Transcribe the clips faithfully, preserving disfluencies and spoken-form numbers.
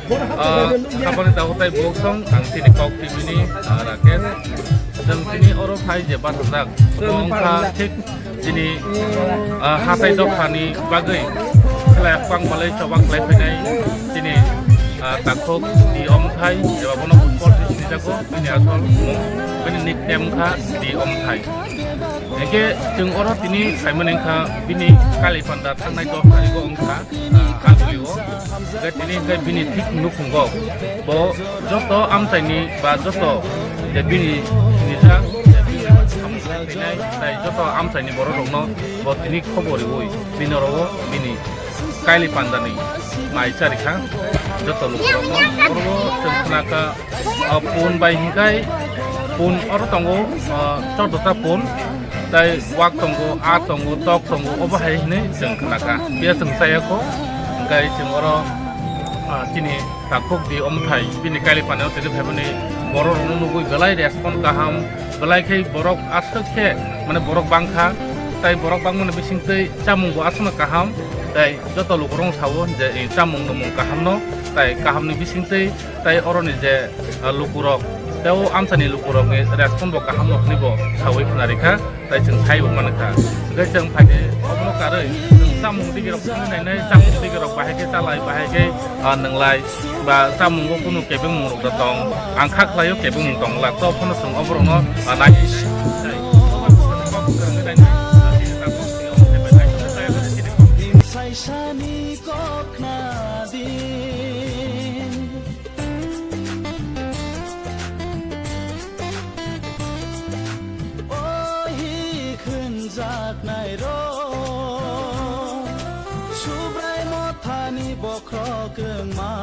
Ah, aboni tabuk tai buksong ang chini Kok T V ni, ah, Rakesh. Chwng chini oro phai je bathajak, omo wngkha thik chini, ah, hatai dophani bagwi khlai kwbang balai choba khlai phainai chini, ah, takhuk di omthai eba bono football di sinijago bini asol mung, bini nickname wngkha di omthai. Hingke chwng oro tini saimani wngkha bini kali panda thangnai dos tarikh o wngkha, ah, Aguli o. Hingke tini hingke bini thik nukhungo bo joto amchaini ba joto je bini sinijak, je bini samung khainai, tai joto amchaini borok rokno bo tini khobor riwi bini oro bini kali pandani mai charikha joto lukurokno. Oro chwng khnakha, ah, pun bai hinkhai pun oro tongo, ah, chordota pun, tai wak tongo, a tongo, tok tongo, obo hai hinwi chwng khnakha. Phiya chwng chayakho, hingkhai chwng oro, ah, chini takhuk di omthai bini kali paneo tini phaimani borok rokno nugwi belai respond kaham, belai khe borok aswk khe mane borok bangkha, tai borok bangmani bisingtwi chamung bo aswkno kaham, tai joto lukurok sao je, eh, chamung nwmung kaham no, tai kaham ni bisingtwi, tai oroni je, ah, lukurok, tei o amchani lukurok ni respond bo kaham no hwnwi bo sawi khna rikha, tai chwng sai bo mankha. Hwnkhe chwng phaidi obono karwi chwng chamung digi rok sini nainai, chamung digi rok bahai khe chalai, bahai khe, ah, nwnglai, ba chamung o kunu kebengmung rok da tong, ang kha khlai o kebengmung tong glak, to phano chwng oborok no, ah, nai. Saisani kok khna di. O hi khwnjaknai rok, Subrai Mothani bokhorok wngma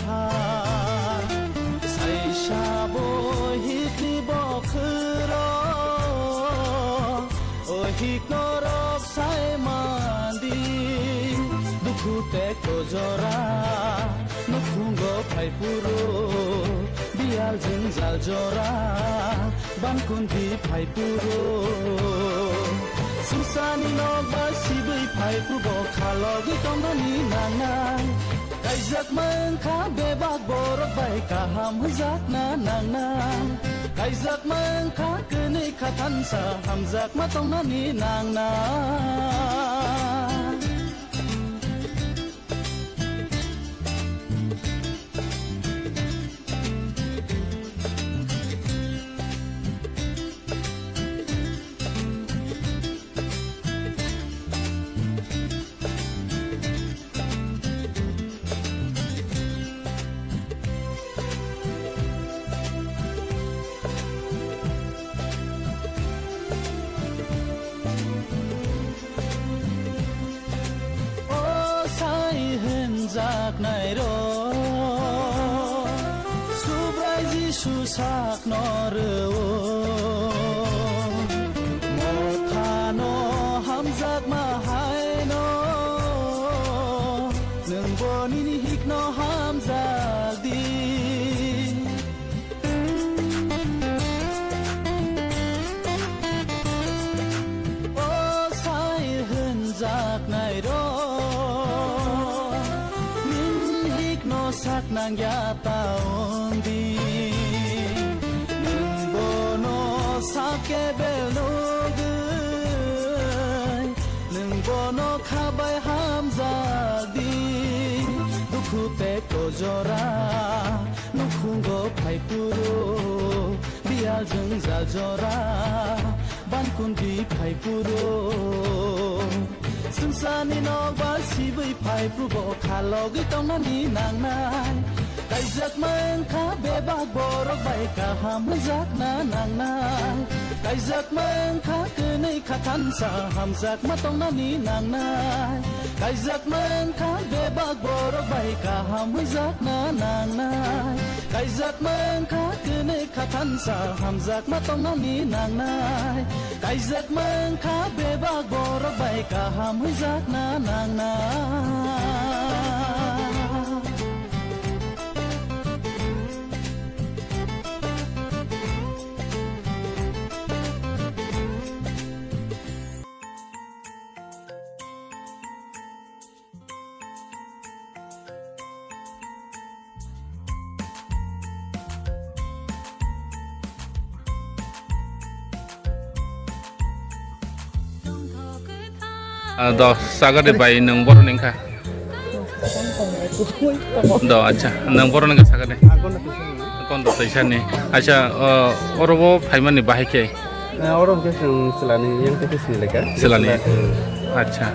ha. Saisa bo hikni bokhorok, o hik norok sai mandi. Dukhu tei kojora, nukhungo phai phuru, biyal jwngjal jora, bankundi phai phuru. Swngcharni nokbar sibwi phai phuru bo khalogwi tongnani nangnai. Kaijak mankha bebak borok bai kaham hwnjakna nangnai. Kaijak mankha kwnwi khathansa hamjakma tongnani nangnai. O sai hwnjaknai rok, Subrai Jisu sakno rwo. Mothano hamjakma haino, nwng bo nini hikno hamjak di. O sai hwnjaknai rok, nini hikno sak nangya ta wng di. Nwng bono sak kebel nugwi, nwng bono kha bai hamjak di. Dukhu tei kojora, nukhungo phai phuru, biyal jwngjal jora, bankundi phai phuru. Swngcharni nokbar sibwi phai phuru bo khalogwi tongnani nangnai. Kaijak mankha bebak borok bai kaham hwnjakna nangnai. Kaijak mankha kwnwi khathansa hamjakma tongnani nangnai. Kaijak mankha bebak borok bai kaham hwnjakna nangnai. Kaijak mankha kwnwi khathansa hamjakma tongnani nangnai. Kaijak mankha bebak borok bai kaham hwnjakna nangnai. Ah, do, sagade bai nwng boroni wngkha. Do, acha, nwng boroni wngkha sagade. Kondo teisa ni. Acha, ah, oro bo phaimani bahai khe? Eh, oro hwnkhe chwng chwlani yang tei sini lekha. Chwlani. Chwla, hmm. Acha.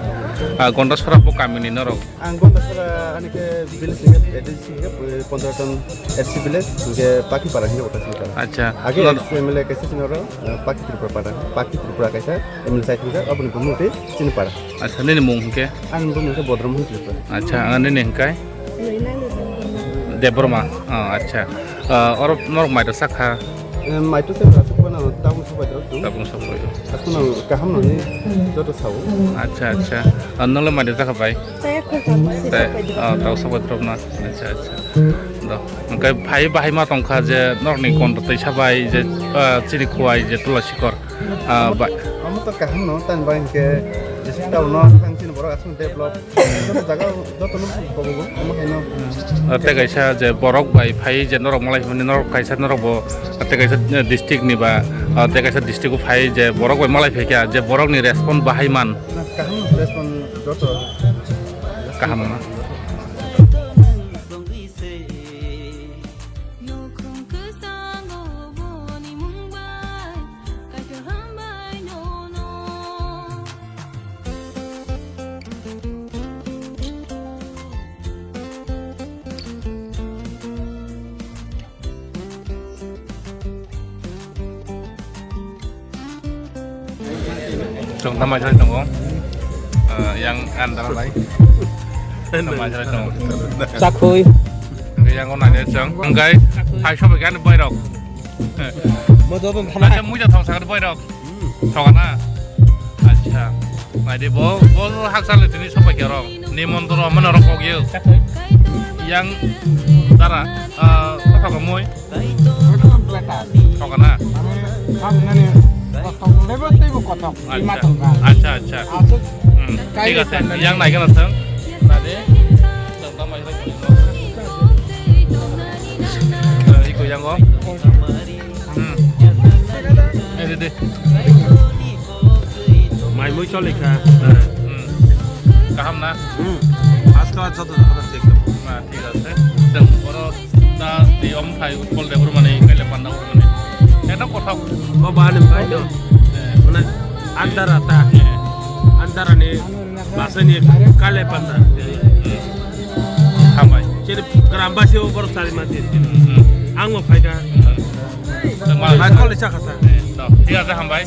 Ah, Gondasora bo kamini norok? Ang Gondasora ani khe village ni khe, eh, pondro ton F C village, hwnkhe Pakipara hino kota sini para. Acha. Age nor- M L A kaisa sini oro, eh, Paki Tripura para. Paki Tripura kaisa M L A sai thangkha, aboni bumung tei chini para. Acha, nini mung hwnkhe? Ani bumung khe Bodrom Tripura. Acha, ang nini hwnkhe? Debbarma. Oh, acha. Ah, oro norok maito sakha? Eh, maito se asuk bana tabung sabai drop tu. Tabung sabai. Asuk no kaham no ni joto sao. Acha, acha. Ah, nole maito sakha bai? Saya khulta masi. Tei, sabai drop. Ah, tau sabai drop na. Acha, acha. Do. Hwnkhe phai bahai ma tongkha je norokni kondo tei sabai je, ah, chini khuai je tula sikor. Ah, ba- Omo to kaham no, tan bai hwnkhe jesa tau no thang chini borok asuk develop. Joto jaga, joto no bobo, omo hai no. Ah, tei kaisa je borok bai phai je norok malai hwnwi norok kaisa norok bo, ah, tei kaisa, eh, district ni ba, ah, tei kaisa district o phai je borok bai malai phaikha je borok ni respond bahai man. Na, kaham respond joto. Kaham na. Chwng tamo chwng tongo. Ah, yang andar lai. Tamo chwng tongo. Chakhui. Yang o nanya chwng. Engkai, hai sobo gani boy rok. Mo do don thana. Acha, muja thong sakar boy rok. Thokana? Acha. Naidi bo, bo hakchal ni tini sopai khe rok. Nimon doro mano rok kok yo. Yang dara, ah, kothok mui. Thokana? Acha, acha. Hmm, thik ase. Yang nai gana thang. Naidi. Iko yang o. Hmm. Eh, de, de. Mai mui choli kha. Hmm. Kaham na? Hmm. First class joto joto thik. Na, thik ase. Chwng oro ta tiyom khai Utpal Debbarmani kaile panda urmani. Ekdom kothok. Bo bani bai do. Eh. Mane andara ta. Eh. Andara ni basani kaile panda. Hmm. Hambai. Chini gram basi o borok chari mati. Hmm. Ang bo phaikha. Hmm. Bai kol ni chakha ta. Eh, to, thik ase, hambai.